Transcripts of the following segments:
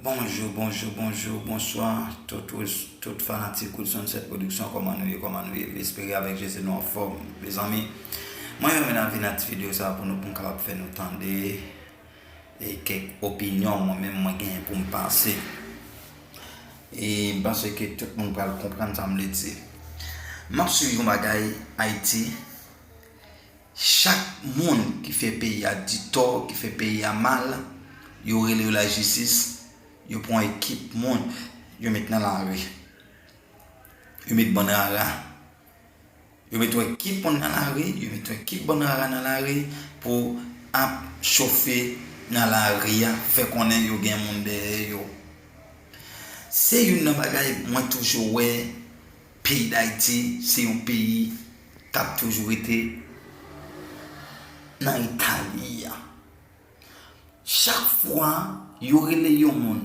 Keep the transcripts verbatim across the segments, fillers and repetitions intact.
Bonjou, bonjou, bonjou, bonswa, tout, tout fanatik Wilson Sèt Production, kòman nou ye, kòman nou ye? M espere avèk Jezi nou anfòm. Mezanmi, mwen renmen nan vin ak ti videyo sa pou nou, pou m kapab fè nou tande e kèk opinyon mwen menm mwen genyen pou m pase. E m panse ke tout moun pral konprann sa m vle di. M ap swiv yon bagay Ayiti. Chak moun ki fè peyi a di tò, ki fè peyi a mal, yo rele yo lajistis, yo pran ekip moun, yo met nan lari. Yo met bann rara. Yo met yon ekip moun nan lari, yo met yon ekip bann rara nan lari pou ap chofe nan lari a, fè konnen yo gen moun dèyè yo. Se youn nan bagay mwen toujou wè peyi Dayiti se yon peyi k ap toujou rete nan eta li a. Chak fwa yo rele yon moun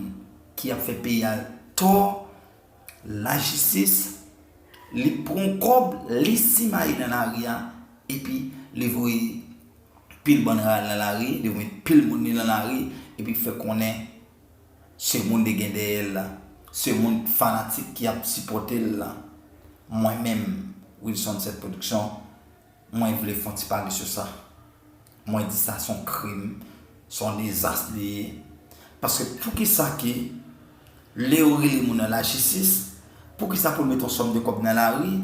ki ap fè peyi a tò, lajistis, li pran kòb, li simaye nan lari a, epi li voye pil bann rara nan lari, li voye pil moun li nan lari, epi fè konnen se moun li gen dèyè l la, se moun fanatik ki ap sipòte l la. Mwen menm, Wilson Sèt Production, mwen vle fè yon ti pale sou sa. Mwen di sa se yon krim, se yon dezas li ye. Paske poukisa ke lè yo rele moun nan lajistis, poukisa pou l met yon sòm de kòb nan lari?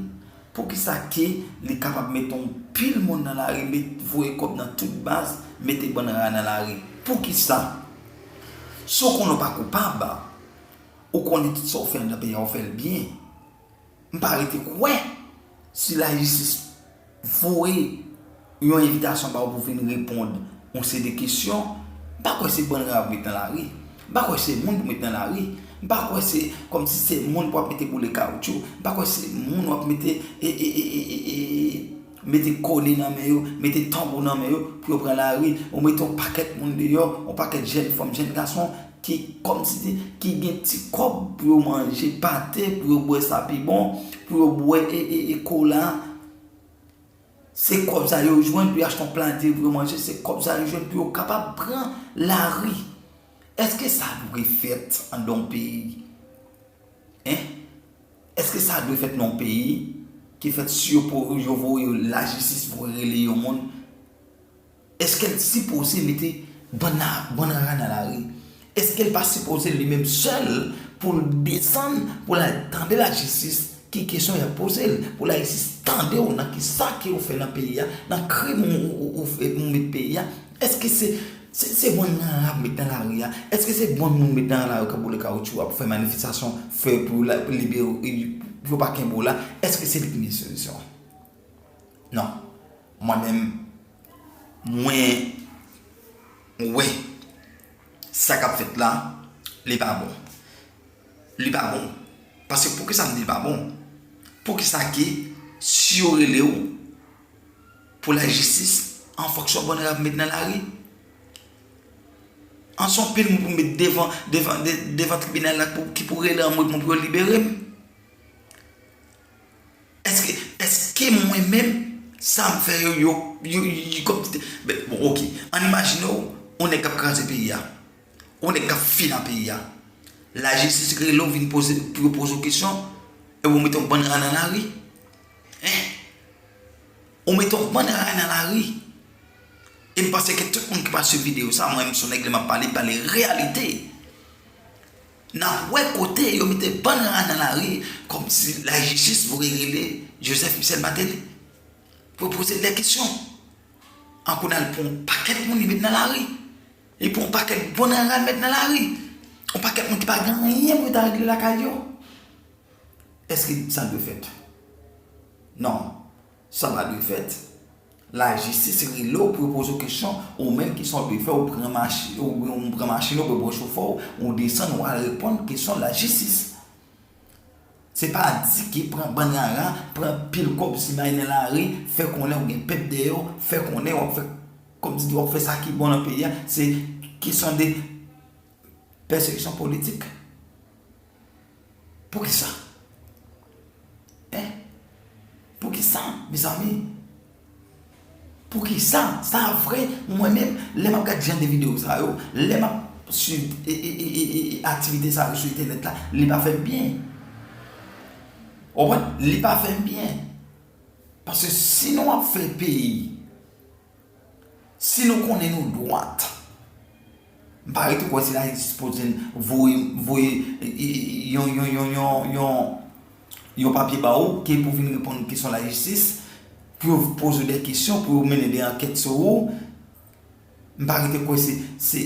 Poukisa ke li kapab met yon pil moun nan lari, met voye kòb nan tout baz, mete bann rara nan lari? Poukisa? Si w konnen w pa koupab, ou konnen tout sa w fè anndan peyi a, w fè l byen. M pa rete kwè si lajistis voye yon envitasyon ba w pou vin reponn yon seri de kesyon, m pa kwè se bann rara pou met nan lari. M pa kwè se moun pou met nan lari. M pa kwè se kòmsi se moun pou ap mete boule kawotchou. M pa kwè se moun w ap mete e, e, e, e, e, e, mete kole nan men yo, mete tanbou nan men yo pou yo pran lari. Ou mete yon pakèt moun deyò, yon pakèt jèn fanm, jèn gason ki kòmsi ki gen ti kòb pou yo manje pate, pou yo bwè sa pi bon, pou yo bwè e, e, e kola. Se kòb sa yo jwenn pou yo achte yon pla de pou yo manje, se kòb sa yo jwenn pou yo kapab pran lari. Èske sa dwe fèt anndan yon peyi? Hein? Èske sa dwe fèt nan yon peyi ki fèt si yo po-, yo voye lajistis pou rele yon moun? Èske l sipoze mete bann, bann rara nan lari? Èske l pa sipoze li menm sèl pou l desann, pou l al tande lajistis, ki kesyon y ap poze l, pou lajistis tande w nan kisa ke w fè nan peyi a, nan krim ou, ou, ou, ou fè, ou met peyi a? Èske se, se, se bann rara ap met nan lari a? Èske se bann moun met nan lari k ap boule kawotchou, ap fè manifestasyon, fè pou la, pou libere, pou yo pa kenbe w la? Èske se li ki mete solisyon an? Non. Mwen menm, mwen wè sa k ap fèt la, li pa bon. Li pa bon. Paske poukisa m di li pa bon? Poukisa ke si yo rele w pou lajistis, an fonksyon bann rara ap met nan lari? An se yon pil moun pou met devan, devan, de-, devan tribinal la pou, ki pou rele an mwen pou yo libere m? Èske, èske mwen menm, sa m fè yo, yo, yo, yo, kòm, ben, bon, oke. Ann imajine w, yon nèg k ap kraze peyi a. Yon nèg k ap fini peyi a. Lajistis rele w vin poze, pou yo poze w kesyon, epi w mete yon bann rara nan lari. Hein? Ou mete yon bann rara nan lari. E m panse ke tout moun ki pral swiv videyo sa, mwen menm se yon nèg lè m ap pale, m pale reyalite. N ap wè kote yo mete bann rara nan lari, kòmsi lajistis voye rele Joseph Michel Martelly pou yo poze l de kesyon. An kounye a, l pran yon pakèt moun li met nan lari. Li pran yon pakèt bann rara l met nan lari. Yon pakèt moun ki pa gen anyen pou yo ta regle lakay yo. Èske sa dwe fèt? Non. Sa pa dwe fèt. Lajistis rele w pou yo poze w kesyon, ou menm ki sa w dwe fè, ou pran machi-, ou, ou pran machin ou, ou pran chofè w, ou desann, ou al reponn kesyon lajistis. Se pa di ke pran bann rara, pran pil kòb simaye nan lari, fè konnen ou gen pèp dèyè w, fè konnen w ap fè kòmsi w ap fè sa ki bon nan peyi a, se kesyon de pèsekisyon politik. Poukisa? Hein? Poukisa, mezanmi? Poukisa? Sa vre, mwen menm, lè m ap gade jan de videyo sa yo, lè m ap swiv e, e, e, e, e, aktivite sa yo sou entènèt la, li pa fè m byen. Ou konprann? Li pa fè m byen. Paske si nou ap fè peyi, si nou konnen nou dwat, m pa rete kwè se lajistis pote voye, voye e, e, e, yon, yon, yon, yon, yon, yon papye ba ou ke pou vin reponn kesyon lajistis, pou yo poze w de kesyon, pou yo mennen de ankèt sou ou. M pa rete kwè se, se,